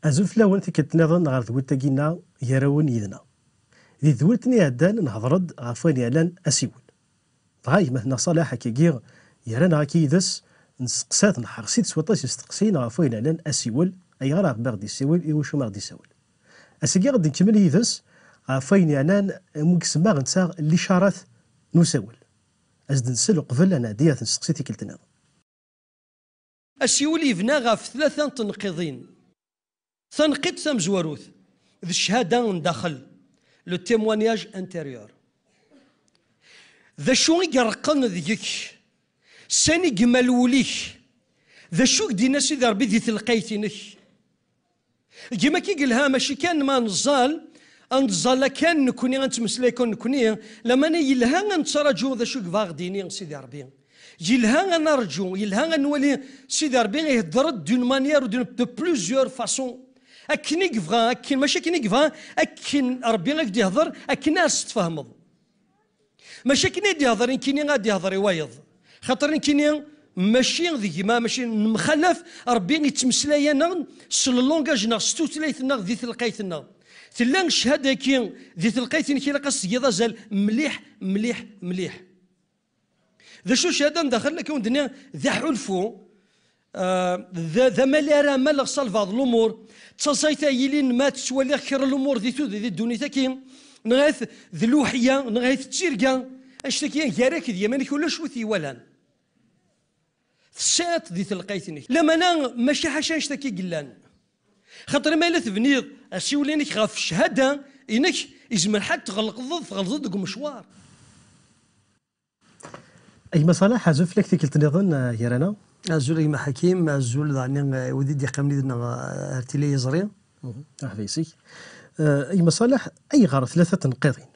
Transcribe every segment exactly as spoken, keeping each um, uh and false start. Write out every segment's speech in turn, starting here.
Azul fell-awen, tikkelt nniḍen ɣer tewwurt-agi-nneɣ gar-awen yid-neɣ. Di tewwurt-nni iɛeddan, nehḍer-d ɣef wayen yeɛnan asiwel. Dɣa gma-tneɣ Ṣaleḥ, akkagi, yerra-neɣ akka yid-s, nesteqsa-t, nḥersi-t s waṭas isteqsiyen ɣef wayen yeɛnan asiwel, ayɣer Ṛebbi aɣ-d-yessiwel, i wacu i aɣ-d-yessawel. Ass-agi ad nkemmel yid-s ɣef wayen yeɛnan amek i semmaɣ netta licarat n usawal. Ad s-d-nsel uqbel ad nɛeddi ad t-nesteqsi tikkelt nniḍen. Asiwel yebna ɣef tlata n tenqiḍin. Tanqiḍt tamezwarut d cchada n daxel, le témoignage intérieur. D acu i ireqqen deg-k? Sani i yemmal wul-ik? D acu i k-d-yenna Sidi Ṛebbi di telqayt-inek? Gma-k i yelha, mačči kan ma neẓẓal, ad neẓẓal kan nekkni, ad nettmeslay kan nekkni, lamana yelha ad nettraǧu d acu i yebɣa ad ɣ-d-yini Sidi Ṛebbi. Yelha ad narǧu, yelha ad nwali Sidi Ṛebbi ihedder-d d'une manière ou d'une, de plusieurs façons. Akken i yebɣa, akken, mačči akken i yebɣa, akken Ṛebbi ak-d-ihder, akken ad s-tfehmeḍ. Mačči akken i d-ihder nekkini, ad d-ihder i wayeḍ. Xaṭer nekkini mačči d gma, mačči nemxalaf, Ṛebbi yettmeslay-aneɣ s lelungaj-nneɣ, s tutlayt-nneɣ, di telqayt-nneɣ. Tella cchada-agi di telqayt-nnek, ilaq ad s-tgiḍ azal mliḥ, mliḥ, mliḥ. D acu cchada n daxel? Akka wen-d-nniɣ, d aḥulfu, ah, d, d amal ara maleɣ s albaɛḍ lumur. D taẓayt ay yilin ma tettwaliɣ kra n lumur di tud-, di ddunit-agi, neɣ ahat d lewḥeyya, neɣ ahat d tirga. Annect-agi gar-ak d yiman-ik, ulac wi t-iwalan. Tesɛiḍ di telqayt-nnek. Lamana mačči ḥaca annect-agi i yellan. Xaṭer ma yella tebniḍ asiwel-inek ɣef cchada-inek, izmer ḥadd tɣelqeḍ, tɣelḍeḍ deg umecwar. A gma Ṣaleḥ, azul fell-ak tikkelt nniḍen, eh, gar-aneɣ. Azul a gma Ḥakim, azul daɣen, eh, wid i d-yeqqimen yid-neɣ, eh, ar tili yiẓri. Mhm. Merḥba yes-k. Eh, a gma Ṣaleḥ, ayɣer tlata tenqiḍin?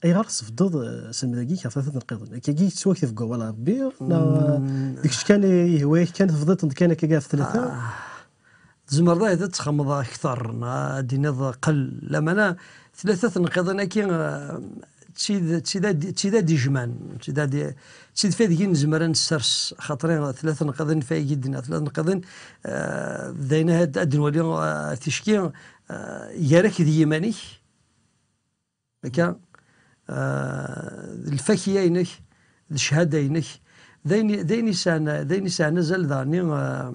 Ayɣer tesbeddeḍ, eh, aselmed-agi ɣef tlata tenqiḍin? Akkagi tettwakteb deg wawal n Ṛebbi, neɣ, eh, mm, d kečč kan i yehwa-yak kan tebdiḍ-tent kan akkagi ɣef tlata? Ah. Tzemreḍ ahat ad txemmeḍ akteṛ, neɣ ad d-tiniḍ qel. Lamana tlata tenqiḍin-agi, eh, d tid, d tid ad, d tid ad d-ijman, d tid ad, d tid f aydeg i nezmer ad nessers, xaṭer tlata tenqiḍin f aydeg i d-nniɣ, tlata tenqiḍin, eh, d ayen ad, ad d-nwali, eh, ticki, eh, gar-ak d yiman-ik. Akka, eh, d lfakya-inek, d cchada-inek, d ayen, d ayen yesɛan, d ayen yesɛan azal daɣen, eh,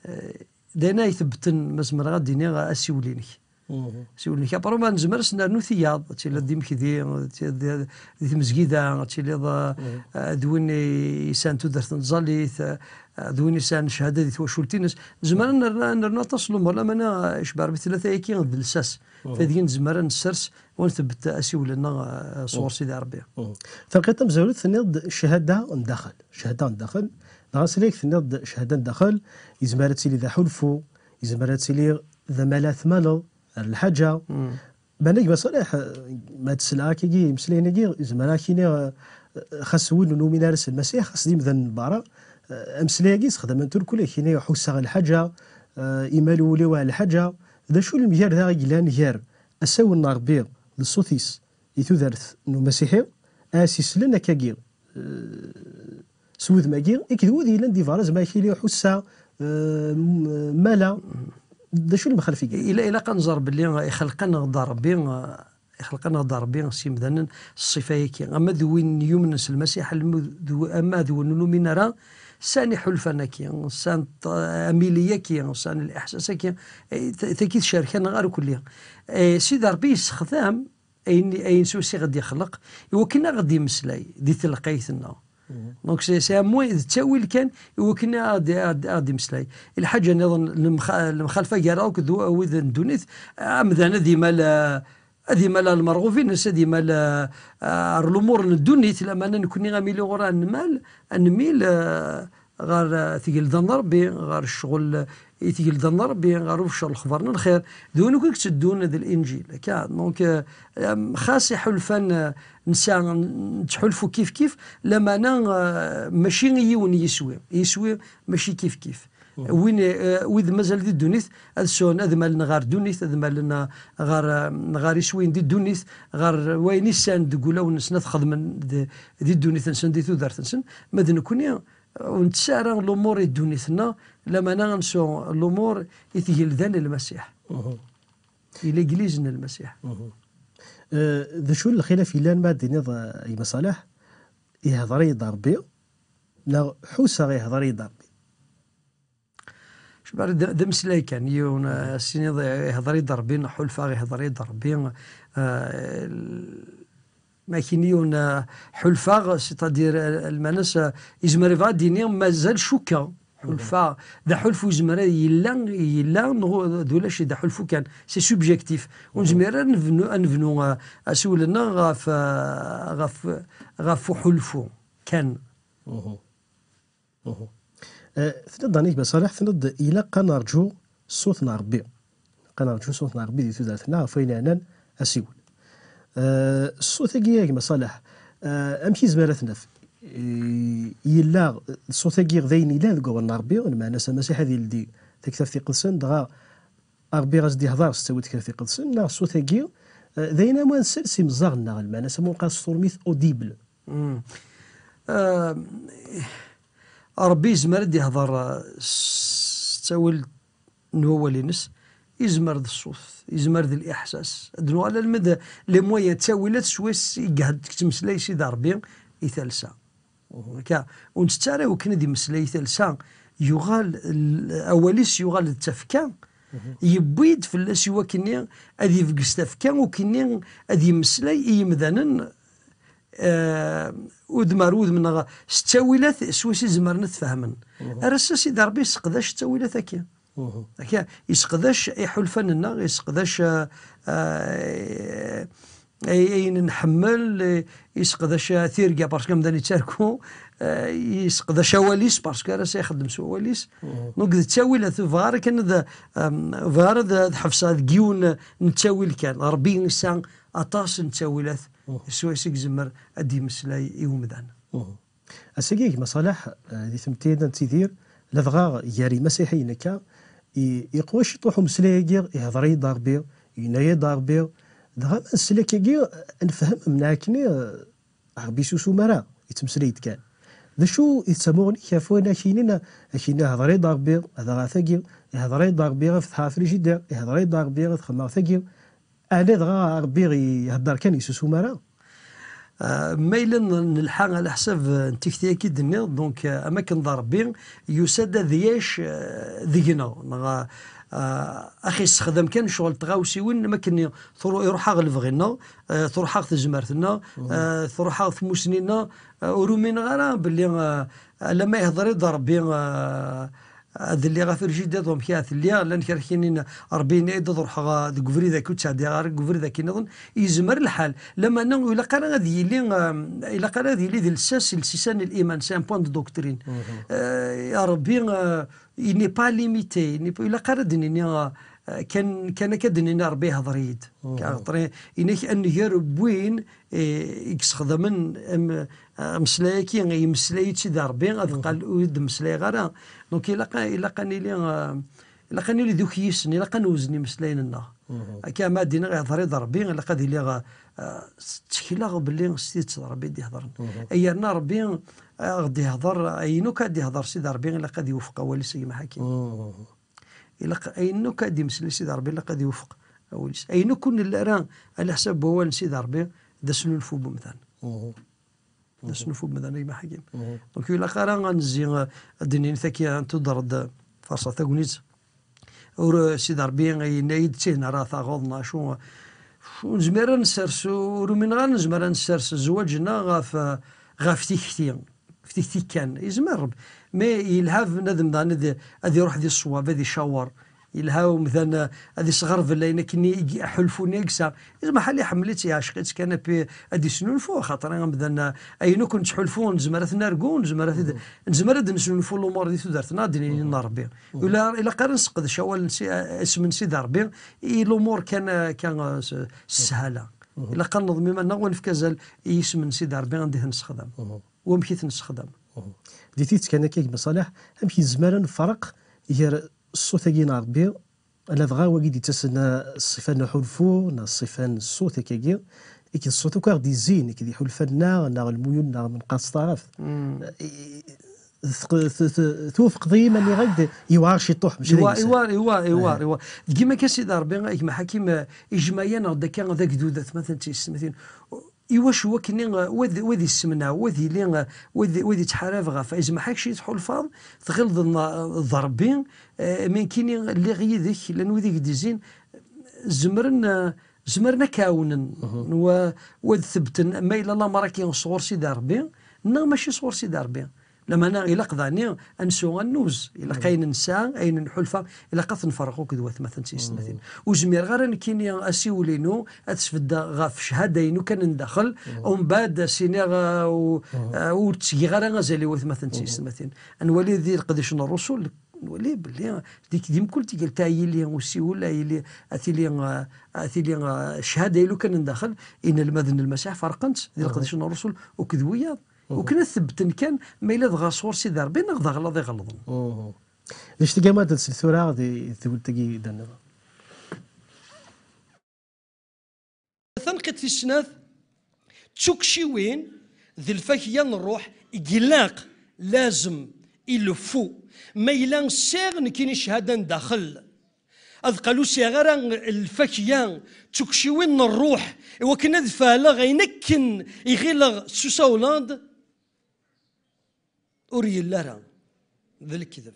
eh, d ayen ay tebbten, ma zemreɣ ad d-iniɣ, asiwel-inek. Mhm. Asiwel-inek. Après, ma nezmer ad s-nernu tiyaḍ, ad tiliḍ d imekdi, ad tiliḍ di, di tmezgida, ad tiliḍ, eh, mhm, eh, d win i yesɛan tudert n tẓallit, eh, d win yesɛan cchada di twacult-ines. Nezmer ad nernu, ad nernu aṭas n lumuṛ, lamana, eh, icebbeṛ bi tlata-agi d lsas. Mhm. Fadeg i nezmer ad nessers, wa ntebbet asiwel-nneɣ, eh, sɣur Sidi Ṛebbi. Mhm. Tanqiḍt tamezwarut, tenniḍ-d cchada n daxel. Cchada n daxel. Dɣa s-, tenniḍ-d cchada n daxel, yezmer ad tili d aḥulfu, yezmer ad tili d amal ara tmaleḍ ar lḥaǧa. Mhm. Meɛna gma Ṣaleḥ, eh, ma d-sla akkagi imeslayen-agi, yezmer ad ak-iniɣ, eh, xas win ur numin ara s Lmasiḥ, xas d imdanen n berra, eh, ameslay-agi sexdamen-t irkelli, ad ak-iniɣ ḥusseɣ lḥaǧa, eh, imal wul-iw ar lḥaǧa. D acu lemgerda i yellan gar asawen n Ṛebbi d ṣṣut-is i tudert n umasiḥi, a s-islen akkagi, eh, s wudem-agi, akked wid yellan di berra, zma ak-yili ḥusseɣ, eh, m-, mala, d acu lemxalef i yellan? Ila-, ilaq ad nẓer belli ixelq-aneɣ-d Ṛebbi, eh, ixelq-aneɣ-d Ṛebbi s yimdanen s ṣṣifa-agi. Ama d win yumnen s Lmasiḥ, alma d w-, ama d win ur numin ara, sɛan iḥulfan-agi, sɛan t-, amili-agi, sɛan liḥsas-agi, eh, t-, tagi tcerk-aneɣ irkelli. Eh, Sidi Ṛebbi yessexdam ayen, ayen s wass i ɣ-d-ixleq, i wakken a ɣ-d-imeslay di telqayt-nneɣ. Mhm. Donc, c'est, c'est un moyen, d ttawil kan, i wakken a ɣ-d-, a ɣ-d-, a ɣ-d-imeslay. Lḥaǧa nniḍen, lemxa-, lemxalfa gar-aɣ akked w-, wid n ddunit, amdan ad imal, eh, ad imal ar lmerɣub-ines, ad imal, eh, ar lumuṛ n ddunit, lamana nekkni amili ɣur-, ad nmal, ad nmil, eh, ɣer, eh, tgelda n Ṛebbi, ɣer ccɣel i tgelda n Ṛebbi, ɣer ubeccer lexbar n lxir, d win akk i yetteddun d Linǧil. Akka, donc, eh, em, xas iḥulfan, eh, nesɛa, nettḥulfu kif kif, lamana, eh, mačči i yiwen yiswi. Yiswi mačči kif kif. Mhm. Win, eh, wid mazal di ddunit, ad sɛun, ad malen ɣer ddunit, ad malen, eh, ɣer, eh, ɣer iswiyen di ddunit, ɣer wayen i sɛan deg wulawen-nsen ad xedmen di, di ddunit-nsen, di tudert-nsen. Ma d nekkni, ur nettesɛa ara lumuṛ i ddunit-nneɣ, Lamana ad nsu lumuṛ i tgelda n Lmasiḥ, i legliz n Lmasiḥ. Eh, d acu n lxilaf yellan ma ad d-tiniḍ, eh, a gma Ṣaleḥ, ihder-iyi-d Ṛebbi, neɣ ḥusseɣ ihder-iyi-d Ṛebbi? Cbar d d ameslay kan, yiwen, eh, ad s-tiniḍ, eh, ihder-iyi-d Ṛebbi, neɣ ḥulfaɣ ihder-iyi-d Ṛebbi, eh, l- ma kini yiwen, eh, ḥulfaɣ, c'est-à-dire, eh, lmanas, eh, izmer ibɣa ad d-yini mazal cukkeɣ, ḥulfaɣ. D aḥulfu izmer ad yella, yella, neɣ d ulac, d aḥulfu kan, c'est subjectif. Ur nezmir ara ad nebnu, ad nebnu, eh, asiwel-nneɣ ɣef, eh, ɣef, ɣef uḥulfu kan. Eh, tenniḍ-d a gma Ṣaleḥ, tenniḍ-d ilaq ad nerǧu ṣṣut n Ṛebbi. Ilaq ad nerǧu ṣṣut n Ṛebbi di tudert-nneɣ ɣef wayen yeɛnan asiwel. Eh, ṣṣut-agi a gma Ṣaleḥ, eh, amek izmer ad t-naf? Eh, yella ṣṣut-agi d ayen yellan deg wawal n Ṛebbi, lmeɛna-s Amasiḥ ad yeldi Taktabt Iqedsen, dɣa Ṛebbi ad s-d-ihder s ttawil Taktabt Iqedsen, neɣ ṣṣut-agi, eh, d ayen am wa nsell s imeẓẓaɣ-nneɣ, lmeɛna-s am wa nqal s turmit audible. Mm. Eh, Ṛebbi yezmer ad d-ihder, eh, s ttawil n wawal-ines, yezmer d ṣṣut, yezmer d liḥsas. Ad d-nuɣal alma d les moyens, ttawilat swayes i yehd-, tettmeslay Sidi Ṛebbi i talsa. Akka, ur nettett ara wakken ad imeslay i talsa, yuɣal l-, awal-is yuɣal d tafekka, yewwi-d fell-as i wakken ad ibges tafekka, wakken ad imeslay i yimdanen, eh, udem ar udem, neɣ s ttawilat swayes i zemren ad t-fehmen. Ar ass-a, Sidi Ṛebbi yesseqdac ttawilat-agi. Akka, yesseqdac iḥulfan-nneɣ, yesseqdac, eh, eh, ay-, ayen nḥemmel, eh, yesseqdac, eh, tirga, parce que amdan yettargu, eh, yesseqdac awal-is, parce que ar ass-a ixeddem s wawal-is. Donc, d ttawilat, bɣiɣ ara kan ad, em, bɣiɣ ara ad, ad ḥebseɣ deg yiwen n ttawil kan. Ṛebbi yesɛa aṭas n ttawilat, swayes i yezmer ad d-imeslay i umdan. Ass-agi, a gma Ṣaleḥ, eh, di tmetti-a nettidir, ladɣa gar imasiḥiyen akka, i-, iqwa ciṭuḥ umeslay-agi, ihder-iyi-d Ṛebbi, yenna-yi-d Ṛebbi, dɣa ma nsell akkagi, nefhem, mneɛ akkenni, eh, Ṛebbi yessusum ara, yettmeslay-d kan. D acu i d tamuɣli-k ɣef wayen ak-yinin, ak-yini ihder-iyi-d Ṛebbi, dɣa tagi, ihder-iyi-d Ṛebbi ad fetḥeɣ frijider, ihder-iyi-d Ṛebbi ad xedmeɣ tagi, Ɛni dɣa Ṛebbi ihedder kan, yessusum ara? Ah, ma yella n-, nelḥa ɛla ḥsab, eh, n tikti-agi i d-tenniḍ, donc, eh, am akken d Ṛebbi yusa-d ad yac, eh, deg-neɣ, neɣ, ah, ax-, issexdam kan ccɣel n tɣawsiwin, am akken i-, tru-, iṛuḥ-aɣ lebɣi-nneɣ, eh, tṛuḥ-aɣ tezmert-nneɣ, eh, tṛuḥ-aɣ tmusni-nneɣ, eh, ur umineɣ ara belli, eh, alamma ihder-d Ṛebbi, eh, ad lliɣ ɣef frijidiḍ, wamek ara t-lliɣ, llan kra k-yinin Ṛebbi yenna-yi-d ad ruḥeɣ, ah, deg ubrid-agi, ur ttɛeddiɣ ara deg ubrid-agi nniḍen, yezmer lḥal. Lameɛna ur ilaq ara ad yili, ah, ilaq ara ad yili d lsas, lsisan n liman, c'est un point de doctrine. Ah, Ṛebbi, ah, il n'est pas limité, il n'est pas, ilaq ara ad d-nini, ah, kan, kan akka ad d-nini Ṛebbi ihder-iyi-d. Axaṭer inak a nnger n win, eh, i yessexdamen am-, ameslay-agi, yemmeslay-d Sidi Ṛebbi, ad qal ur d-mmeslayeɣ ara. Donc ilaq, ilaq ad nili, eh, ilaq ad nili d ukyisen, ilaq ad newzen imeslayen-nneɣ. Akka ma ad d-iniɣ ihder-iyi-d Ṛebbi, ilaq ad iliɣ, eh, ttekleɣ belli s tidet d Ṛebbi i d-iheḍren. Ay yerna Ṛebbi, eh, ad ɣ-d-ihder, ayen akk ad d-ihder Sidi Ṛebbi, ilaq ad iwefeq awal-is, a gma Ḥakim. Ilaq ayen akk ad d-imeslay Sidi Ṛebbi, ilaq ad iwefeq awal-is. Ayen akk ur nelli ara ɛla ḥsab n wawal n Sidi Ṛebbi, d asnulfu n umdan. D asnulfu n umdan, a gma Ḥakim. Donc, ur ilaq ara ad nezzi, eh, ad d-nini taki, eh, tuder-d, eh, farṣeɣ tagnit. Ur, eh, Sidi Ṛebbi yenna-yi-d, tihin ara taɣeḍ, neɣ acu, eh, ur nezmir ara ad nessers, ur umineɣ ara nezmer ad nessers zzwaǧ-nneɣ ɣef, eh, ɣef tikti. F tikti kan, yezmer Ṛebbi. Mais yelha bnadem daɣen ad, ad iruḥ di ṣṣwab, ad icawer. Yelha umdan, eh, ad isɣerbel ayen akken i, i ḥulfun i yegsa. Yezmer ḥal iḥemmel-itt, yeɛceq-itt kan, et puis ad isnulfu, axaṭer amdan, eh, ayen akk nettḥulfu, nezmer ad t-nargu, nezmer ad t-, nezmer ad nesnulfu lumuṛ di tudert-nneɣ, ad d-nini n Ṛebbi. Ula, ilaq ara nseqdec awal n si-, eh, isem n Sidi Ṛebbi, i lumuṛ kan, eh, kan, eh, s, s sshala. Ilaq ad neḍmen iman-nneɣ, ur nefk azal i yisem n Sidi Ṛebbi anda i t-nessexdam. Wamek i t-nessexdam. Di tidet kan akka, a gma Ṣaleḥ, amek yezmer ad nefreq gar ṣṣut-agi n Ṛebbi, ladɣa wagi d-yettasen, eh, ṣṣifa n uḥulfu, neɣ ṣṣifa n ṣṣut akkagi, i d ṣṣut akk aɣ-d-yezzin, i d iḥulfan-nneɣ, neɣ lmuyun-nneɣ, ma neqqar s taɛrabt. Eh, i-, Tewfqeḍ-iyi ma nniɣ-ak-d yewɛer ciṭuḥ, mačči d ayemsal. Yewɛer, yewɛer, yewɛer. Deg yimi akka, Sidi Ṛebbi, a gma Ḥakim, ijmeɛ-aneɣ-d akka d agdud, atmaten d tiyessetmatin. Iwacu wakken i, wa d, wa d issemneɛ, wa d yili, wa d, wa d ittḥarab ɣef, izmeḥ-ak ci tḥulfaḍ, tɣileḍ n, d Ṛebbi, eh, mi nekkini lliɣ yid-k, llan wid i k-d-izzin, zemren, eh, zemren ad k-ɛawnen, wa, wa d-tebten, ma yella lameṛ-agi sɣur Sidi Ṛebbi, neɣ mačči sɣur Sidi Ṛebbi. Lameɛna ilaq daɣen ad nsu annuz, ilaq ayen nesɛa, ayen nḥulfa, ilaq ad t-nferreq akked watmaten d tiyessetmatin. Ur zmireɣ ara nekkini asiwel-inu ad sbeddeɣ ɣef cchada-inu kan n daxel, umbeɛd ad s-iniɣ, uh, u-, uh, ur ttgeɣ ara azal i watmaten d tiyessetmatin. Ad nwali di leqdic n Ṛṛusul, nwali belli di, di mkul tikkelt, a yili usiwel, a yili, a tili, uh, a tili, uh, cchada-inu kan n daxel, inelmaden n Lmasiḥ ferqen-tt di leqdic n Ṛṛusul akked wiyaḍ. Ukken ad t-bbten kan, ma yella dɣa sɣur Sidi Ṛebbi, neɣ d aɣlaḍ iɣelḍen. D acu tgam ad nsel tura di tewlt-agi d-nniḍen? Tanqiḍt tis snat, d tukciwin d lfakya n ṛṛuḥ, ilaq, lazem, ileffu, ma yella sɛiɣ nekkini cchada n daxel. Ad qal ur sɛiɣ ara lfakya, d tukciwin n ṛṛuḥ, i wakken ad fɛleɣ ayen akken i ɣileɣ tettusawleḍ, ur yelli ara, d lekdeb.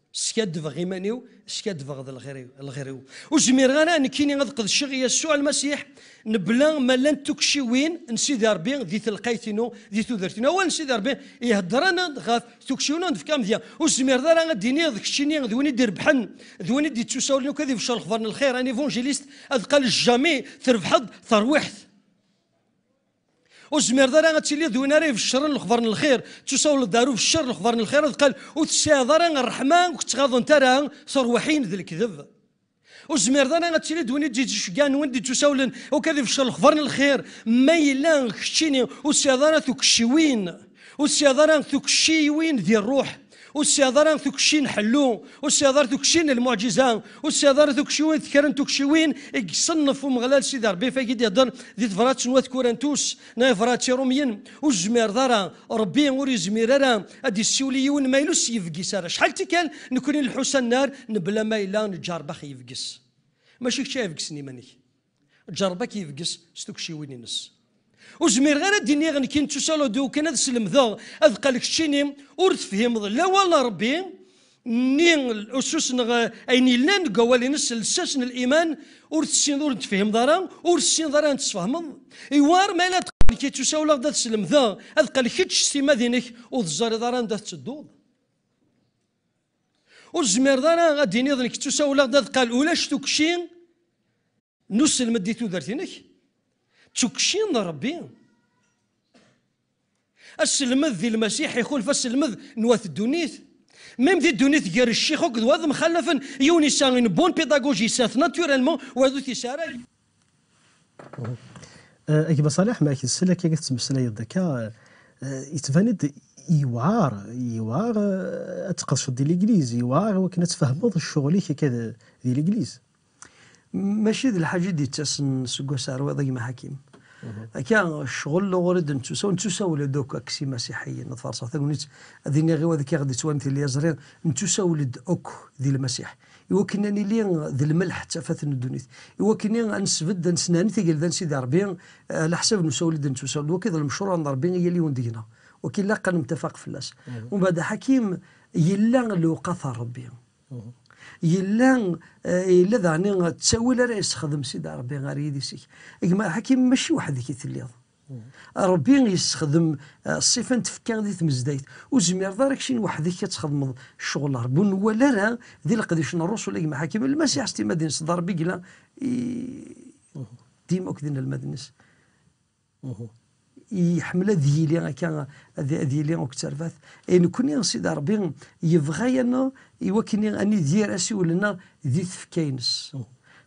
Skaddbeɣ iman-iw, skaddbeɣ d lɣir-iw, lɣir-iw. Ur zmireɣ ara nekkini ad qedceɣ Yasuɛ Lmasiḥ, mebla ma llant tukciwin n Sidi Ṛebbi di telqayt-inu, di tudert-inu. Awal n Sidi Ṛebbi ihedder-aneɣ-d ɣef tukciwin ur nefka amedya. Ur tezmireḍ ara ad d-tiniḍ d keččini d win i d-irebḥen, d win i d-yettusawlen akk ad ibeccer lexbar n lxir, un évangéliste, ad qal jamais trebḥeḍ terwiḥt. Ur tezmireḍ ara ad tiliḍ d win ara ibecren lexbar n lxir, tettusawleḍ ar ubeccer n lexbar n lxir, ad qal ur tesɛiḍ ara ṛṛeḥma, ur k-ttɣaḍent ara terwiḥin d lekdeb. Ur tezmireḍ ara ad tiliḍ d win i d-yettceggiɛen, win d-yettusawlen akk ad ibeccer lexbar n lxir, ma yella keččini ur tesɛiḍ ara tukciwin, ur tesɛiḍ ara tukciwin di ṛṛuḥ, ur tesɛiḍ ara tukci n ḥellu, ur tesɛiḍ ara tukci n lmuɛǧiza, ur tesɛiḍ ara tukciwin, kra n tukciwin i iṣennef Umeɣlal Sidi Ṛebbi, fagi d-ihedder di tebrat n wat Kurantus, neɣ tebrat i Ṛumyen, ur tezmireḍ ara, Ṛebbi ur yezmir ara ad yessiwel i yiwen ma yella ur s-yebgis ara. Acḥal tikkal nekni nleḥḥu s annar, mebla ma yella neǧǧerbex yebges. Mačči kečč ara ibegsen iman-ik. Ǧerreb ad k-yebges s tukciwin-ines. Ur zmireɣ ara ad d-iniɣ nekk nettusal-d kan ad slemdeɣ, ad qal keččini ur tefhimeḍ la awal n Ṛebbi, ni usus neɣ ayen yellan deg wawal-ines, lsas n liman, ur tessineḍ, ur tefhimeḍ ara, ur tessineḍ ara ad tessfehmeḍ. Iwar ma yella ad qal nekk nettusawleɣ-d ad slemdeɣ, ad qal kečč s timmad-inek ur teẓriḍ ara anda tettedduḍ. Ur tezmireḍ ara ad d-tiniḍ nekk nettusawleɣ-d ad qal ulac tukci n uselmed di tudert-inek, d tukci n Ṛebbi. Aselmed di Lmasiḥ ixulef aselmed n wat ddunit. Même di ddunit gar ccix akked wayeḍ mxallafen, yiwen yesɛa une bonne pédagogie, yesɛa-t naturellement, wayeḍ ur t-yesɛi ara. Eh, a gma Ṣaleḥ, ma ak-nsel akka i tettmeslayeḍ akka, eh, yettban-d yewɛer, yewɛer, eh, ad tqedceḍ di l'église, yewɛer i wakken ad tfehmeḍ ccɣel-ik akka d-, di l'église. Mačči d lḥaǧa i d-yettasen seg wass ar wayeḍ, a gma Ḥakim. Akka, ccɣel uɣur i d-nettusaw, nettusawel-d akk akk s imasiḥiyen, ad farṣeɣ tagnit, ad iniɣ i wad akka ɣ-d-ittwanin tili aẓri, nettusawel-d akk di Lmasiḥ. I wakken ad nili d lmelḥ d tafat n ddunit. I wakken ad nesbedd, ad nesnerni tagelda n Sidi Ṛebbi, eh, ɛla ḥsab n usawel i d-nettusawel-d. Wagi d lemecruɛ n Ṛebbi i yal yiwen deg-neɣ. Wagi ilaq ad nemtafaq fell-as. Umbeɛd, a Ḥakim, yella lewqat n Ṛebbi. Yella, eh, yella daɣen ttawil ara yessexdem Sidi Ṛebbi ɣer yidis-ik. A gma Ḥakim, mačči weḥd-k i telliḍ. Ṛebbi yessexdem, eh, ṣṣifa n tfekka di tmezdayt. Ur tezmireḍ ara keččini weḥd-k ad txedmeḍ ccɣel n Ṛebbi. Ur nwala ara di leqdic n Ṛṛusul, a gma Ḥakim, Lmasiḥ s timmad-ines d Ṛebbi i yella i, dima akked inelmaden-is. Iḥemmel ad yili akka, ad, ad yili akked terbaɛt. E nekkni, Sidi Ṛebbi yebɣa-yaneɣ i wakken ad nidir asiwel-nneɣ di tfekka-ines.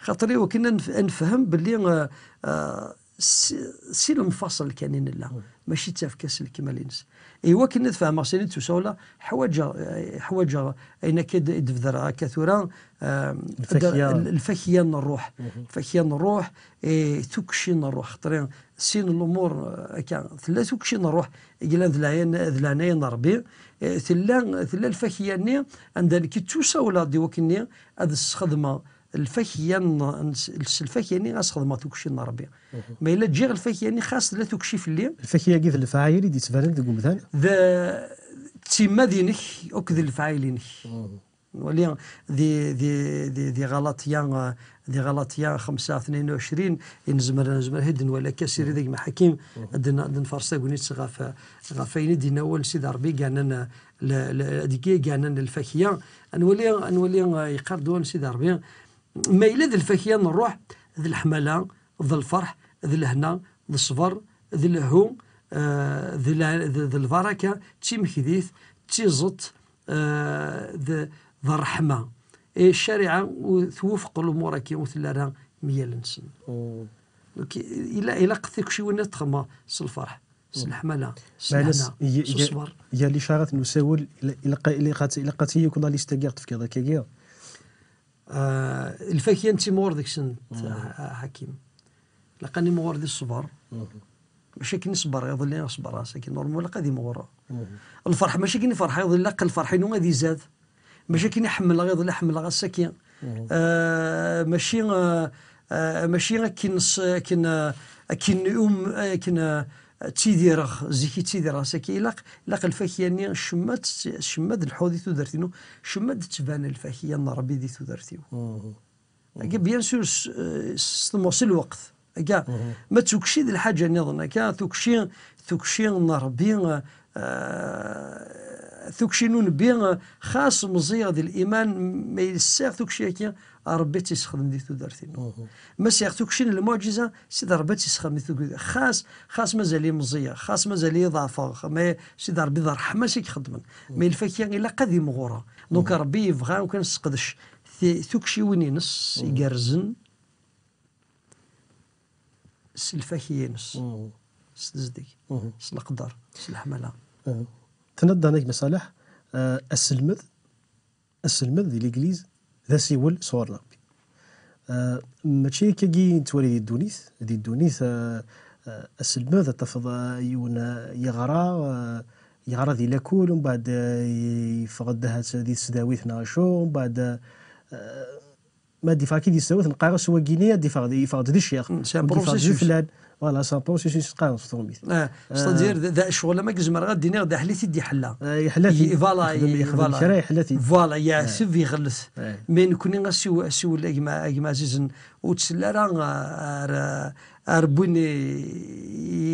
Xaṭer i wakken ad nef-, ad nefhem belli, eh, eh, si, si lemfaṣel kan i nella, mačči d tafekka s lekmal-ines. I wakken ad fehmeɣ sani d-tusa ula, ḥwaǧeɣ, eh, ḥwaǧeɣ ayen akka i d-, i d-bedreɣ akka tura, eh, Lfakya. L-, lfakya n ṛṛuḥ. Lfakya n ṛṛuḥ, eh, tukci n ṛṛuḥ. Xaṭer sin n lumuṛ, eh, akka, tella tukci n ṛṛuḥ, i yellan d leɛyan-, d leɛnaya n Ṛebbi, eh, tella, tella lfakya-nni anda nekk ttusawleɣ-d i wakken-nni ad sxedmeɣ lfakya n, n, s lfakya-nni ad sxedmeɣ tukci n Ṛebbi. Ma yella ǧǧiɣ lfakya-nni, xas tella tukci fell-i. Lfakya-agi d lefɛayel i d-yettbanen deg umdan? D, d timmad-inek akked lefɛayel-inek. Nwali di, di, di, di Ɣalaṭya, di Ɣalaṭya xemsa tnayen u ɛecrin, i nezmer, nezmer ad d-nwali akka, sired a gma Ḥakim, ad d-n-, ad d-nfaṛes tagnit ɣef, ɣef ayen i d-yenna wawal n Sidi Ṛebbi, gganen, l-, l-, deg i gganen lfakya. Ad nwali, ad nwali, eh, yeqqar-d wawal n Sidi Ṛebbi, ma yella d lfakya n ṛṛuḥ, d leḥmala, d lferḥ, d lehna, d ṣṣber, d lehhu, eh, d la-, d, d lbaraka, d timekdit, d tiẓeṭ, eh, d, d ṛṛeḥma. Eh, ccariɛa ur twufeq lumuṛ-agi, ur telli ara myal-nsen. Donc, ila-, ilaq tikciwin ad txemmeḍ s lferḥ, s leḥmala, s lehna, s ṣṣber. Gar licarat n usawel, ila-, ilaq, ilaq, ilaq ad tili yakk la liste-agi i ɣ-tefkiḍ akkagi. Ah, lfakya n timɣur deg-sent, a, a Ḥakim. Ilaq ad nimɣur di ṣṣber. Mačči akken i ṣebreɣ iḍelli, i ṣebreɣ ass-agi. Normal, ilaq ad imɣureɣ. Lferḥ, mačči akken i ferḥeɣ iḍelli, ilaq lferḥ-inu ad izad. Mačči akken i ḥemmleɣ iḍelli, ḥemmleɣ ass-agi. Ah, mačči, ah, ah, mačči akken s-, akken, ah, akken um-, akken, ah, ttidireɣ, zik i ttidireɣ, ass-agi ilaq, ilaq lfakya-nni, cemma d-, cemma d lḥu di tudert-inu, cemma d-tettban lfakya n Ṛebbi di tudert-iw. Agi, bien sûr, s, s, s lweqt. Agi, ma d tukci d lḥaǧa nniḍen, akka, tukci, tukci n Ṛebbi, ah, tukci n unebbi, ah, xas meẓẓiyeɣ di liman, ma yessiɣ tukci-agi, Ṛebbi ad tt-issexdem di tudert-inu. Ma sɛiɣ tukci n lmuɛǧiza, Sidi Ṛebbi ad tt-issexdem di tudert. Xas, xas mazal-iyi meẓẓiyeɣ, xas mazal-iyi ḍeɛfeɣ, ma Sidi Ṛebbi d ṛṛeḥma-s i ixeddmen. Ma lfakya ilaq ad imɣureɣ. Donc, Ṛebbi yebɣa kan ad nesseqdec ti-, tukciwin-ines igerrzen s lfakya-ines, s tezdeg, s leqder, s leḥmala. Tenniḍ-d, a gma Ṣaleḥ, eh, aselmed, aselmed di l'église d asiwel sɣur Ṛebbi. Eh, mačči akkagi i nettwali di ddunit. Di ddunit, eh, eh, aselmed, ad tafeḍ, eh, yiwen, eh, yeɣra, eh, yeɣra di lakul, mbeɛd, eh, yeffeɣ-d ahat di tesdawit neɣ acu, mbeɛd, eh, ma d-yeffeɣ-ak-id yessawet, neqqar-as wagini ad d-yeffeɣ, yeffeɣ-d di ccix. Mm, c'est un processus. Ad d-yeffeɣ-d di flan. Voilà, c'est un processus, qqaren s tṛumit. Ah, c'est-à-dire, d, d, ccɣel am akken zemreɣ ad d-iniɣ d aḥlit i d-iḥella. Ah, iḥella-t-id. I, voilà, ixdem, i, ixdem voilà. Kra, iḥella-t-id. Voilà, yeɛteb, iɣellet. Ah. Mais nekkni asiw-, asiwel a gma, a gma ɛzizen, ur ttell ara, ah, ar, ah, ar win i,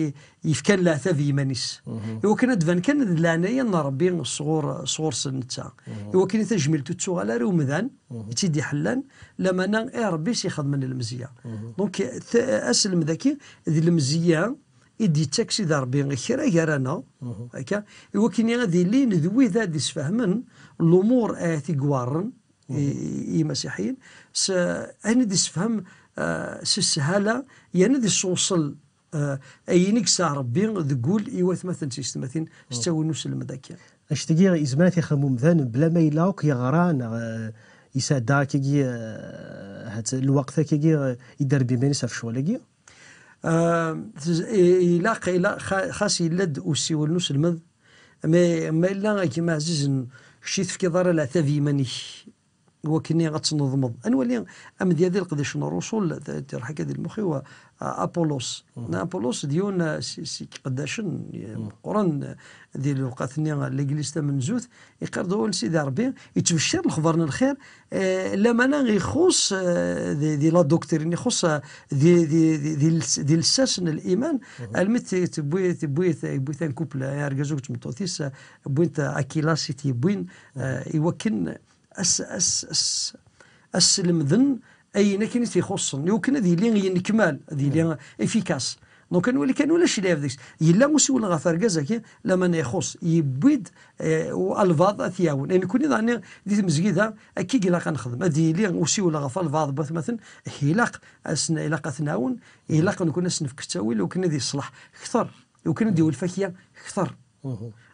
i, yefkan leɛtab i yiman-is. I wakken ad d-ban kan d leɛnaya n Ṛebbi sɣur, sɣur-sen netta. I wakken i tajmilt ur tettuɣal ara i umdan, i tt-id-iḥellan, lamana i Ṛebbi i s-ixedmen lemzeyya. Donc, t-, aselmed-agi d lemzeyya i d-yettak Sidi Ṛebbi kra gar-aneɣ, akka, i wakken ad ilin d wid ad d-isfehmen lumuṛ ahat i iweɛṛen i, i imasiḥiyen, s, ayen i d-isefhem, ah, s sshala, yerna ad isewṣel, ah, ayen i yesɛa Ṛebbi deg wul i watmaten d tiyessetmatin s ttawil n uselmed akka. Annect-agi yezmer ad t-ixdem umdan bla ma yella akk yeɣra neɣ, eh, yesɛedda akkagi, eh, ahat lweqt akkagi, eh, i d-irebbi iman-is ɣef ccɣel-agi? Ah, tez-, i-, ilaq, ilaq, xa-, xas yella-d usiwel n uselmed, ma, ma yella a gma ɛzizen, kečč i tefkiḍ ara leɛtab i yiman-ik, i wakken ad tneḍmeḍ. Ad nwali amedya di Leqdic n Ṛṛusul, t-, t-, iruḥ akka di lmux-iw, a, Apulos. Apulos d yiwen, a, si, si iqeddacen, meqqren, a, di lewqat-nni n Legliz tamenzut, iqqar-d wawal n Sidi Ṛebbi, yettbeccir lexbar n lxir, eh, lamana ixuṣ, eh, di, di la doctrine, ixuṣ, eh, di, di, di, di les-, di lsas n liman, almi t-, tewwi, tewwi, tewwi un couple, eh, argaz akked tmeṭṭut-is, eh, wwin-t Akilas i t-yewwin, eh, i wakken as, as, as, as-slemden ayen akken i t-ixuṣṣen, i wakken ad yili yenekmal, ad yili efficace. Donc, ad nwali kan ulac lɛib deg-s. Yella usiwel ɣef urgaz-agi, lamana ixuṣ, yewwi-d, eh, albaḍ ad t-yawen. Eh, nekkni daɣen di tmezgida, akka i ilaq ad nexdem. Ad yili usiwel ɣef albaḍ n watmaten, ilaq ad sen-, ilaq ad t-nɛawen, ilaq nekkni ad s-nefk ttawil, iwakken ad yeṣleḥ kter, iwakken ad d-iwel lfakya kter.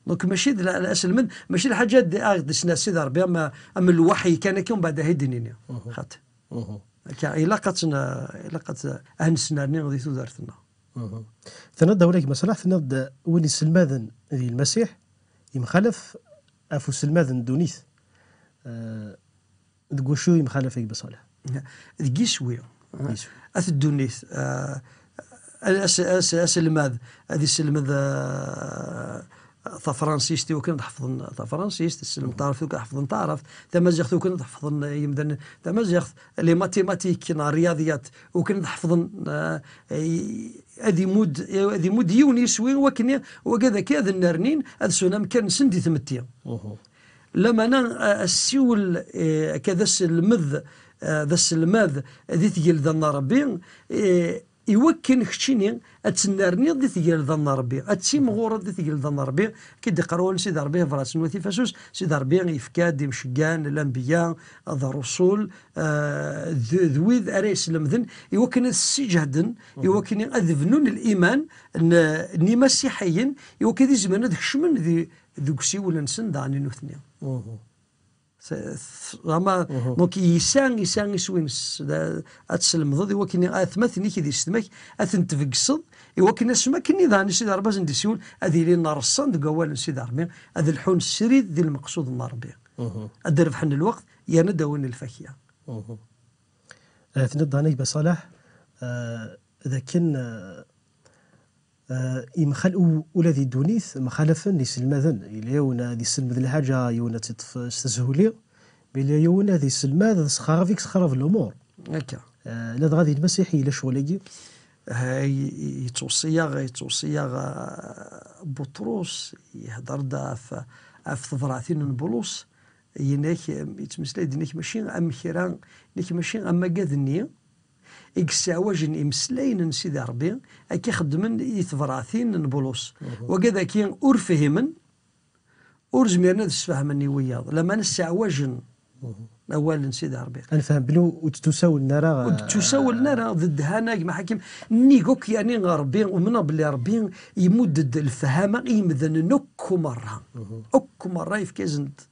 Donc, mačči d la-, la-, aselmed, mačči d lḥaǧa ad d-, ad d-isner Sidi Ṛebbi am, am lwaḥi kan akka, umbeɛd ad d-nini. Xaṭi. Akka, ilaq ad tt-n-, ilaq ad tt-, ad nesnerni di tudert-nneɣ. Tenniḍ-d awal a gma Ṣaleḥ, tenniḍ-d win iselmaden di Lmasiḥ, yemxalaf ɣef uselmad n ddunit. Eh, deg wacu yemxalaf a gma Ṣaleḥ? Deg yiswi. Yiswi. At ddunit, eh, as-, as-, aselmad, ad iselmed, eh, tafransist, iwakken ad ḥefḍen tafransist, iselmed taɛrabt, iwakken ad ḥefḍen taɛrabt, tamaziɣt, iwakken ad ḥefḍen yimdanen tamaziɣt, les mathématiques neɣ rryaḍiyat, iwakken ad ḥefḍen, eh, i-, ad imudd, ad imudd yiwen yiswi, wakken i-, wagad akka ad nnernin, ad sɛun amkan-nsen di tmetti. Lamana, eh, assiwel, eh, akka d aselmed, eh, d aselmad di tgelda n Ṛebbi, eh, iwakken keččini ad tennerniḍ di tgelda n Ṛebbi, ad timɣureḍ di tgelda n Ṛebbi, akka i d-iqqar wawal n Sidi Ṛebbi, tabrat n Wat Ifasus, Sidi Ṛebbi yefka-d imceggɛen, lanbiya, d ṛṛusul, eh, d, d wid ara yeslemden, iwakken ad ssiǧehden, iwakken ad bnun liman n, n imasiḥiyen, iwakken ad izemren ad kecmen di, deg usiwel-nsen daɣen i nutni. S-, s-, ama, donc, yesɛa, yesɛa iswi-ines, d-, ad teslemdeḍ i wakken atmaten-ik d yessetma-k, ad ten-tbegseḍ, i wakken asmi akken i daɣen i Sidi Ṛebbi ad sen-d-isiwel, ad ilin rṣan deg wawal n Sidi Ṛebbi, ad lḥun srid di lmeqsud n Ṛebbi. Ad d-rebḥen lweqt, yerna ad d-awin lfakya. Eh, tenniḍ-d daɣen a gma Ṣaleḥ, eh, d akken, eh, Eh, imxal-, u-, ula di ddunit mxalafen iselmaden. Yella yiwen ad iselmed lḥaǧa, yiwen ad tt-iṭṭef s teshuli, ma yella yiwen ad iselmad s xarab i yesxarab lumuṛ. Akka. Eh, ladɣa di lmasiḥ yella ccɣel-agi? Eh, y-, y-, yettweṣṣi-yaɣ, yettweṣṣi-yaɣ, eh, Buṭrus, yehder-d ɣef, ɣef tebratin n Bulus, yenna-k, yettmeslay-d, yenna-k mačči am kra, yenna-k mačči am agad-nni, i yesseɛwajen imeslayen n Sidi Ṛebbi, akka i xeddmen i tebratin n Bulus. Wagad-agi ur fhimen, ur zmiren ad sfehmen i wiyaḍ, lameɛna sseɛwajen awal n Sidi Ṛebbi. Ad nefhem belli ur d-ttusawlen ara. Ur d-ttusawlen ara, d ddhan a gma Ḥakim. Nnig akk, yeɛni Ṛebbi, umneɣ belli Ṛebbi imudd-d lefhama i yimdanen akk merra. Akk merra yefka-yasen-d.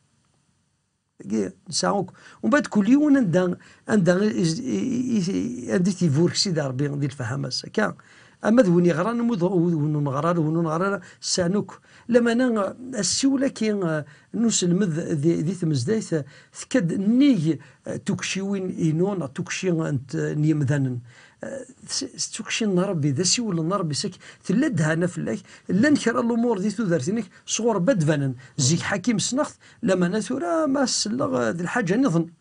Dagi, nesɛa akk. Umbeɛd, kul yiwen anda, anda i, i, i, anda i t-iburek Sidi Ṛebbi di lefhama-s, akka. Ama d win yeɣran, ama d win ur neɣri ara, win ur neɣri ara, sɛan akk. Lameɛna, assiwel-agi, eh, n uselmed di, di tmezdayt, eh, tekka-d nnig, eh, tukciwin-inu neɣ tukci n t-, n yimdanen. Eh, s, s tukci n Ṛebbi, d asiwel n Ṛebbi, sak tella ddhana fell-ak, llan kra n lumuṛ di tudert-inek sɣur Ṛebbi ad d-banen. Zik Ḥakim ssneɣ-t, lameɛna tura ma selleɣ, eh, d lḥaǧa niḍen.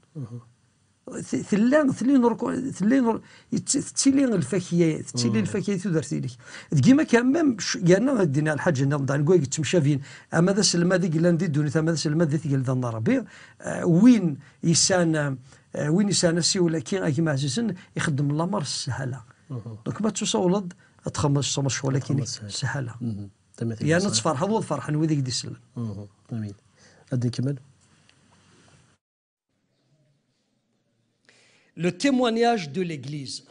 T-, tella, tella nur-, tella nur-, yett-, tettili lfakya, tettili lfakya di tudert-inek. Deg yima kan, même, ch-, yerna ad d-iniɣ lḥaǧa niḍen, daɣen, deg way yettemcabin, ama d aselmad i yellan di ddunit, ama d aselmad di tgelda n Ṛebbi, eh, win yesɛan, eh, win yesɛan asiwel-agi, a gma ɛzizen, ixeddem lameṛ s sshala. Donc, ma tettusawleḍ, ad txedmeḍ, ad txedmeḍ ccɣel-agi s sshala. Yerna ad tferḥeḍ, ad ferḥen wid i k-d-isellen. Amin. Ad nkemmel. Le témoignage de l'Église.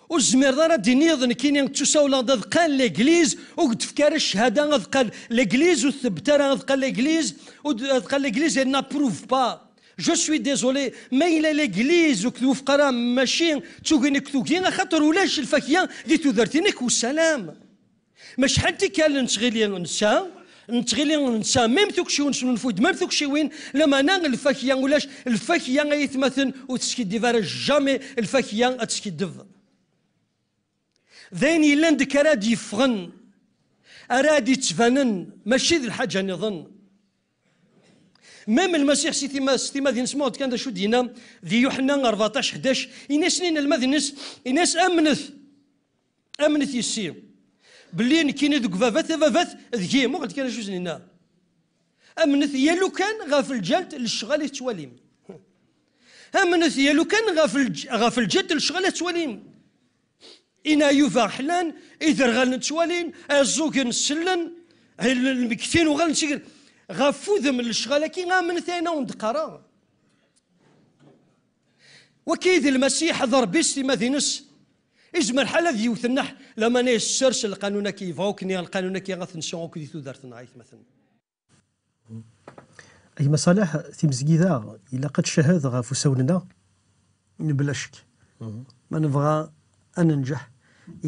Ur tezmireḍ ara ad d-tiniḍ, nekkini ttusawleɣ-d ad qqal l'Église, ur k-d-tefka ara cchada ad qqal l'Église, ur tthebbet ara ad qqal l'Église, ur d-, ad qqal l'Église, elle n'approuve pas. Je suis désolé, ma yella l'Église ur k-twufeq ara, mačči d tugi nekk tugi, axaṭer ulac lfakya di tudert-inek, wassalam. Ma acḥal n tikkal nettɣili netta, nettɣili netta, même tukciwin, nesnulfuy-d même tukciwin, lameɛna lfakya ulac, lfakya ay atmaten ur teskiddib ara jamais, lfakya ad teskiddeb. D ayen yellan deg ara d-yeffɣen, ara d-yettbanen, mačči d lḥaǧa niḍen. Même Lmasiḥ si tima-, s timmad-ines, ma d kan d acu d-yenna di Yuḥenna rbeɛṭac ḥdac, ini-asen i inelmaden-ines, ini-as, amnet, amnet yessi, belli nekkini deg Baba-t, Ababat deg-i. Muqel kan acu sen-yenna. Amnet yalukan ɣef lǧal n lecɣal i tettwalim. Amnet yalukan ɣef lǧ-, ɣef lǧal n lecɣal i tettwalim. Inaɛyuba ḥlan, iderɣalen ttwalin, aẓugen sellen, lmegtin uɣalen seg ɣef udem n lecɣal-agi, amnet ayen awen-d-qqareɣ. Waki d Lmasiḥ, d Ṛebbi s timmad-ines. Izmer ḥal ad yewwet nneḥ, lamana yessers lqanun-agi, yebɣa akkenni lqanun-agi ad t-nseɣ akk di tudert-nneɣ, aytmaten. A gma Ṣaleḥ, timezgida ilaq ad tcehhed ɣef usawen-nneɣ? Mebla ccek. Ma nebɣa ad nenǧeḥ,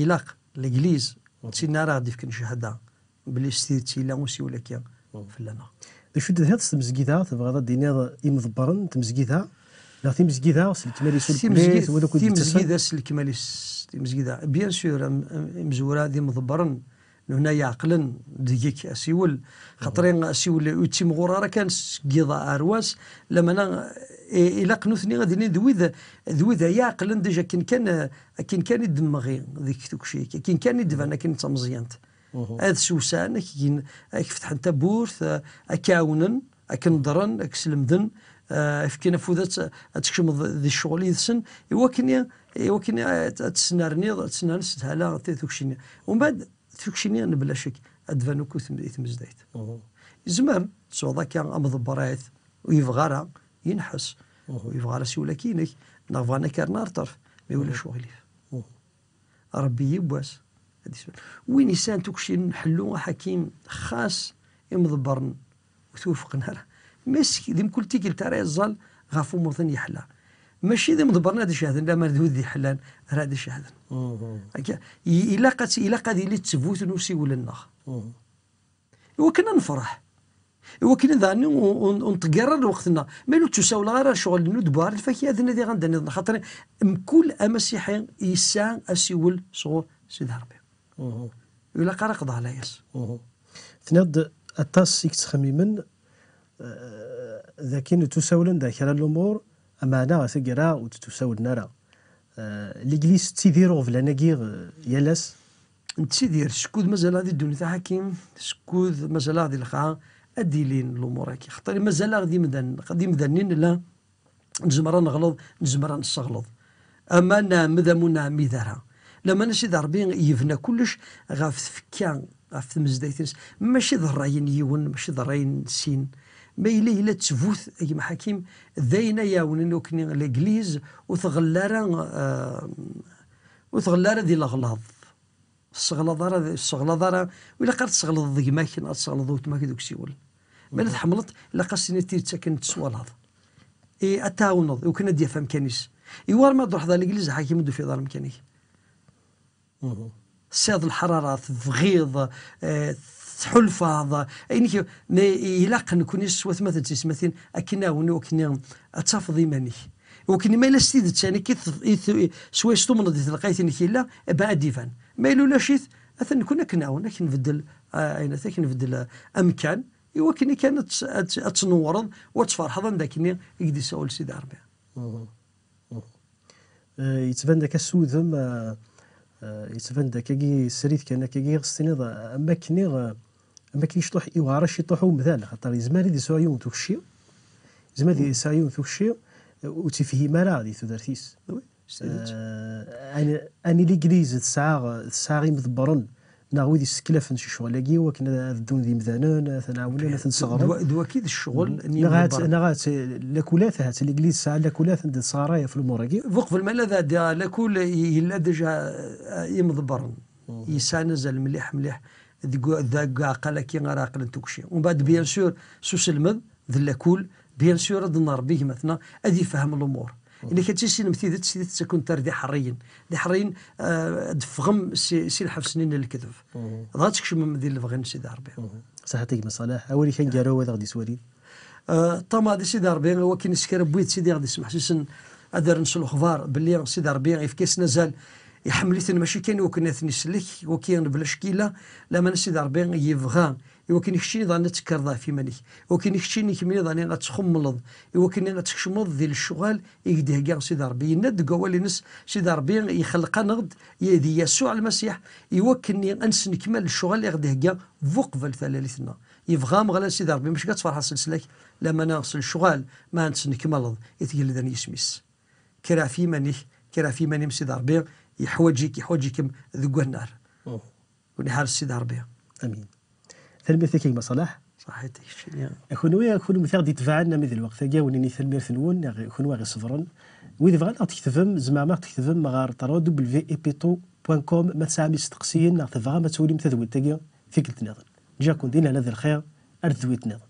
ilaq legliz d tin ara ɣ-d-ifken cchada belli s tidet yella usiwel-agi fell-aneɣ. D acu i d-tenniḍ s tmezgida? Tebɣiḍ ad d-tiniḍ imḍebbren n tmezgida, neɣ timezgida s lekmal-is ur kemmel-it, wala akk i d-yettasen? Timezgida s lekmal-is, timezgida. Bien sûr, imezwura d imḍebbren, nuna yeɛqlen deg-k asiwel, xaṭer asiwel ur yettimɣur ara kan seg yiḍ ar wass, lamana ilaq nutni ad ilin d wid, d wid ay iɛeqlen déjà akken kan, akken kan i d-temɣi deg tukci, akken kan i d-tban akken d tameẓyant. Ad sewsɛen, ad k-fetḥen tawwurt, ad k-ɛawnen, ad k-neḍren, ad k-slemden, ad k-fken afud ad tkecmeḍ di ccɣel yid-sen, i wakken ad tesnerniḍ, ad tesnerni s lhala tukci-nni. Umbeɛd, tukci-nni mebla ccek ad d-tban akk i tmezdayt. Yezmer tesɛuḍ akka amḍebber ahat ur yebɣi ara yenḥes, ur yebɣi ara asiwel-agi-inek, neɣ bɣan ad k-rren ar ṭṭerf, ma ulac uɣilif. Ṛebbi yiwwas ad isel. Win yesɛan tukci n ḥellu aḥakim, xas imḍebbren ur t-wufqen ara. Mais d mkul tikkelt ara yeẓẓal ɣef umurḍen yeḥla. Mačči d imḍebbren ad icehden, lamar d wid d-iḥellan ara ad icehden. Akka, ilaq ad, ilaq ad yili d ttbut n usiwel-nneɣ. Iwakken ad nefreḥ. Iwakken daɣen ur nṭegger ara lweqt-nneɣ. Ma ur ttusawleɣ ara ar ccɣel n udbu ar lfakya ad nadiɣ anda nniḍen, xaṭer mkul amasiḥi yesɛa asiwel sɣur Sidi Ṛebbi. Ur ilaq ara qeḍɛeɣ layas. Tenniḍ-d aṭas i yettxemmimen d akken ur ttusawlen d kra n lumuṛ, ameɛna ɣer taggara ur d-ttusawlen ara. Legliz tettidir uɣeblan-agi yal ass? Nettidir, skud mazal-aɣ di ddunit aḥakim, skud mazal-aɣ di lxaɛa, ad d-ilin lumuṛ-agi. Xaṭer mazal-aɣ d imdanen, d imdanen i nella, nezmer ad neɣleḍ, nezmer ad nesseɣleḍ. Ama nɛemmed, ama ur nɛemmid ara. Lamana Sidi Ṛebbi yebna kullec ɣef tfekka, ɣef tmezdayt-ines. Mačči d ṛṛay n yiwen, mačči d ṛṛay n sin. Ma yella, yella d ttbut, a gma Ḥakim, d ayen ay iɛawnen akkenni legliz ur tɣell ara, ur tɣell ara di leɣlaḍ. Tesseɣlaḍ ara, tesseɣlaḍ ara, ur ilaq ara tesseɣleḍ d gma-k neɣ ad tesseɣleḍ d weltma-k deg usiwel. Ma la tḥemmleḍ, ilaq ad s-tiniḍ tidet akken teswalaḍ. I ad tɛawneḍ, i wakken ad d-yaf amkan-is. I war ma ad truḥeḍ ar legliz, ḥakim ur d-tufiḍ ara amkan-ik. Tesɛiḍ lḥerara, tebɣiḍ, eh, tḥulfaḍ, ayen ik-, ma ilaq nekni s watmaten d tiyesmatin akken nɛawen i wakken ad tafeḍ iman-ik. I wakken ma yella s tidet, yani, ki tef-, i t-, i, swayes tumneḍ di telqayt-inek yella, eh ben, ad d-iban. Ma yella ulac-it, atan nekni ad k-nɛawen, ad k-nbeddel, eh, ayen, ad k-nbeddel, eh, amkan, i wakken kan ad tt-, ad tt-, ad tnewwreḍ u ad tferḥeḍ anda akkenni i k-d-isawel Sidi Ṛebbi. Eh, yettban-d akka s wudem, eh, eh, yettban-d akkagi srid kan akkagi, ɣas tiniḍ, eh, am wakken, eh, am wakken ciṭuḥ, iwɛer-as ciṭuḥ umdan, axaṭer yezmer ad yesɛu yiwen tukci, yezmer ad yesɛu yiwen tukci, eh, ur tt-ifhim ara di tudert-is. Oui, s tidet. Eh, ani, ani legliz tesɛa, tesɛa imḍebbren, neɣ wid yesseklafen s ccɣel-agi, wakken ad, ad ddun d imdanen, ad ten-ɛawnen, ad ten-sseɣren. D wa-, d waki d ccɣel n yimḍebbren. Neɣ ahat, neɣ ahat, eh, lakulat, ahat legliz tesɛa lakulat anda tesɣaray ɣef lumuṛ-agi. Buqbel ma la d-ɛeddiɣ lakul, yella déjà, eh, imḍebbren yesɛan azal mliḥ, mliḥ deg, deg uɛeqqal-agi ara ɛeqlen tukci. Umbeɛd, bien sûr, s uselmed, d lakul, bien sûr, ad nṛebbi gma-tneɣ ad yefhem lumuṛ. Inek ad tissinem tidet, tidet ad ken-terr d iḥeṛṛiyen. D iḥeṛṛiyen, eh, ad d-teffɣem si, si lḥebs-nni n lekdeb. Dɣa ad tkecmem di lebɣi n Sidi Ṛebbi. Saḥit a gma Ṣaleḥ, awal-ik aneggaru ad aɣ-d-iswali. Eh, ṭṭamaɛ di Sidi Ṛebbi, i wakken s kra n wid Sidi i ɣ-d-ismeḥsisen, ad rren s lexbar belli Sidi Ṛebbi yefka-yasen azal, iḥemmel-iten mačči kan i wakken ad ten-isellek, waki mebla ccek yella, lamana Sidi Ṛebbi yebɣa i wakken keččini daɣen ad tekkreḍ ɣef yiman-ik, i wakken keččini kemmini daɣen ad txemmleḍ, i wakken ad tkecmeḍ di lecɣal i k-d-ihegga Sidi Ṛebbi. Yenna-d deg wawal-ines, Sidi Ṛebbi ixelleq-aneɣ-d di Yasuɛ Lmasiḥ i wakken ad nesnekmal lecɣal i ɣ-d-ihegga buqbel talalit-nneɣ. Yebɣa Ameɣlal Sidi Ṛebbi, mačči ad tferḥeḍ s leslak, lamana s lecɣal, ma ad tt-tesnekmaleḍ i tgelda n yisem-is. Kker ɣef yiman-ik, kker ɣef yiman-im Sidi Ṛebbi, yeḥwaǧ-ik, yeḥwaǧ-ikem deg wannar. Ur iḥar Sidi Ṛebbi. Amin. Tanemmirt-ik a gma Ṣalaḥ. Ṣaḥit, keččini. Kunwi, kunwi i ɣ-d-itebɛen, armi d lweqt-agi, a wen-nini tanemmirt-nwen, neɣ kunwi i ɣ-iṣebren. Wid bɣan ad ɣ-d-tketbem, tzemrem ad ɣ-d-tketbem ɣer ṭrw w epito point com, ma tesɛam isteqsiyen neɣ tebɣam ad twalim tadwilt-agi tikkelt nniḍen. Ǧǧiɣ-ken din lehna d lxir, ar tadwilt nniḍen.